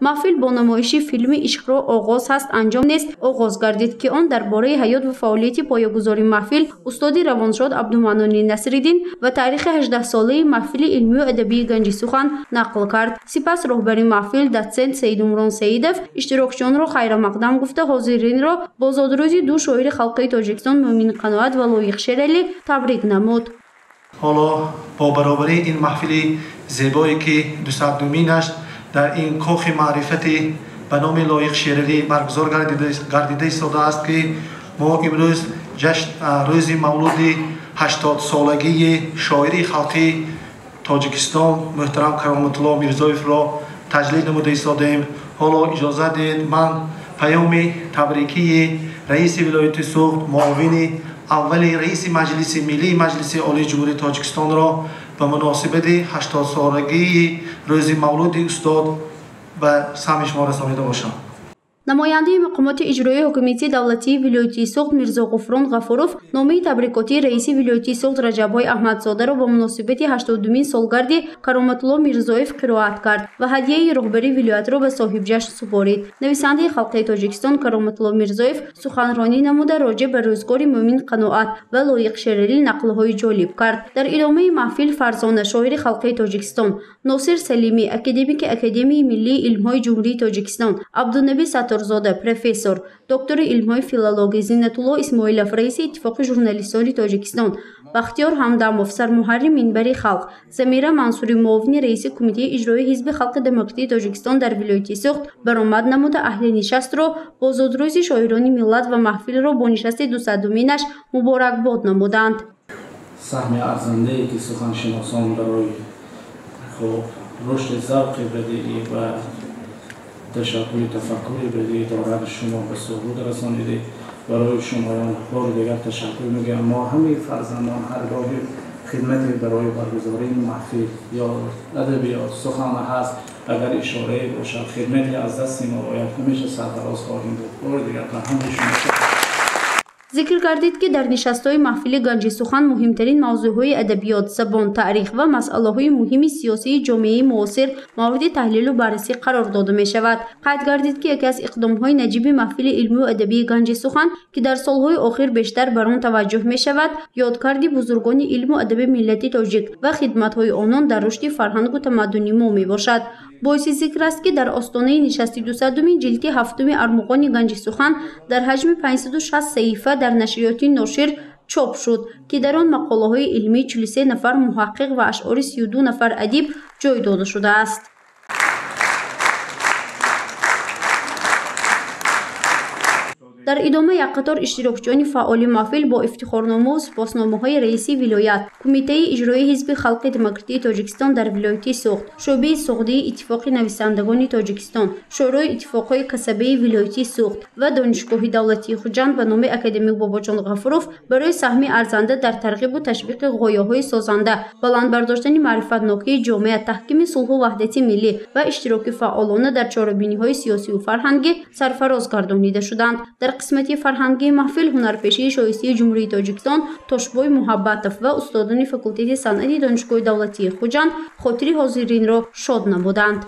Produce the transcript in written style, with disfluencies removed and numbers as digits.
Маҳфил бо намоиши филми «Ишқро оғоз ҳаст анҷом нест» оғоз гардид, ки он дар бораи ҳаёт ва фаъолияти поягузори маҳфил устоди равоншод Абдуманони Насриддин ва таърихи 18-солаи маҳфили илмию адабии Ганҷи сухан нақл кард. Сипас роҳбари маҳфил дотсент Саидумрон Саидов иштирокчиёнро хайрамақдам гуфта, ҳозиринро бо зодрӯзи ду шоири халқии Тоҷикистон Мӯмин Қаноат ва Лоиқ Шералӣ табрик намуд. Ҳоло бо баробарии ин маҳфили зебое, ки 200-думинаш дар ин кохи маърифати ба номи Лоиқ Шералӣ баргузор гардида истодааст, ки мо имрӯз рӯзи мавлуди 80-солагии шоири халқии Тоҷикистон муҳтарам Кароматулло Мирзоевро таҷлил намуда истодаем. Ҳоло иҷозат диҳед, ман паёми табрикии раиси вилояти Суғд, муовини аввали раиси Маҷлиси Миллии Маҷлиси Олии Ҷумҳурии Тоҷикистонро ба муносибати 80-солагии рӯзи мавлуди устод ба самъи шумо расонида бошам. Намояндаи мақомоти иҷроии ҳокимияти давлатии вилояти Суғд Мирзо Ғуфрон Ғафуров номаи табрикотии раиси вилояти Суғд Раҷаббой Аҳмадзодаро бо муносибати 82-мин солгарди Кароматулло Мирзоев қироат кард ва ҳадияи роҳбари вилоятро ба соҳибҷашн супорид. Нависандаи халқии Тоҷикистон Кароматулло Мирзоев суханронӣ намуда, роҷеъ ба рӯзгори Мӯмин Қаноат ва Лоиқ Шералӣ нақлҳои ҷолиб кард. Дар идомаи маҳфил Фарзона, шоири халқии Тоҷикистон, Носир Салимӣ, академики Академияи миллии илмҳои Ҷумҳурии Тоҷикистон, Абдунаби Сатторзода, профессор, доктори илмҳои филологӣ, Зиннатулло Исмоилов, раиси Иттифоқи журналистони Тоҷикистон, Бахтиёр Ҳамдамов, сармуҳаррири Минбари халқ, Замира Мансури, муовини раиси Кумитаи иҷроии Ҳизби халқи демократии Тоҷикистон дар вилояти Суғд баромад намуда, аҳли нишастро бо зодрӯзи шоирони миллат ва маҳфилро бо нишасти 200-думинаш муборакбод намуданд. Саҳми арзандае, ки суханшиносон барои рушди завқи бадиӣ ва ташаккули тафаккури бадиӣ дорад, шумо ба суҳбат расонидед. Барои шумоён бори дигар ташаккур мегӯям. Мо ҳамаи фарзандон ҳаргоҳи хидмате барои баргузории маҳфил ё адабиёт сухан ҳаст, агар ишорае бошад, хидмате аз дасти мо ояд, ҳамеша сарфароз хоҳем буд. Бори дигар ба ҳамаи шумо. Зикр гардид, ки дар нишастҳои маҳфили Ганҷи сухан муҳимтарин мавзӯъҳои адабиёт, забон, таърих ва масъалаҳои муҳими сиёсии ҷомеаи муосир мавриди таҳлилу баррасӣ қарор дода мешавад. Қайд гардид, ки яке аз иқдомҳои наҷиби маҳфили илмию адабии Ганҷи сухан, ки дар солҳои охир бештар бар он таваҷҷӯҳ мешавад, ёдкарди бузургони илму адаби миллати тоҷик ва хидматҳои онон дар рушди фарҳангу тамаддуни мо мебошад. Боиси зикр аст, ки дар остонаи нишасти 200-думи ҷилди ҳафтуми Армуғони Ганҷи сухан дар ҳаҷми 560 саҳифа дар нашриёти Ношир чоп шуд, ки дар он мақолаҳои илмии 43 нафар муҳаққиқ ва ашъори 32 нафар адиб ҷой дода шудааст. Дар идома як қатор иштирокчиёни фаъоли маҳфил бо ифтихорномаву сипосномаҳои раиси вилоят, Кумитаи иҷроии Ҳизби халқи демократии Тоҷикистон дар вилояти Суғд, шӯъбаи Суғдии Иттифоқи нависандагони Тоҷикистон, Шӯрои иттифоқҳои касабаи вилояти Суғд ва Донишгоҳи давлатии Хуҷанд ба номи академик Бобоҷон Ғафуров барои саҳми арзанда дар тарғибу ташвиқи ғояҳои созанда, баланд бардоштани маърифатнокии ҷомеа, таҳкими сулҳу ваҳдати миллӣ ва иштироки фаъолона дар чорабиниҳои сиёсию фарҳангӣ сарфароз гардонида шуданд. Дар қисмати фарҳангии маҳфил ҳунарпешии шоистаи Ҷумҳурии Тоҷикистон Тошбой Муҳаббатов ва устодони факултети санъати Донишгоҳи давлатии Хуҷанд хотири ҳозиринро шод намуданд.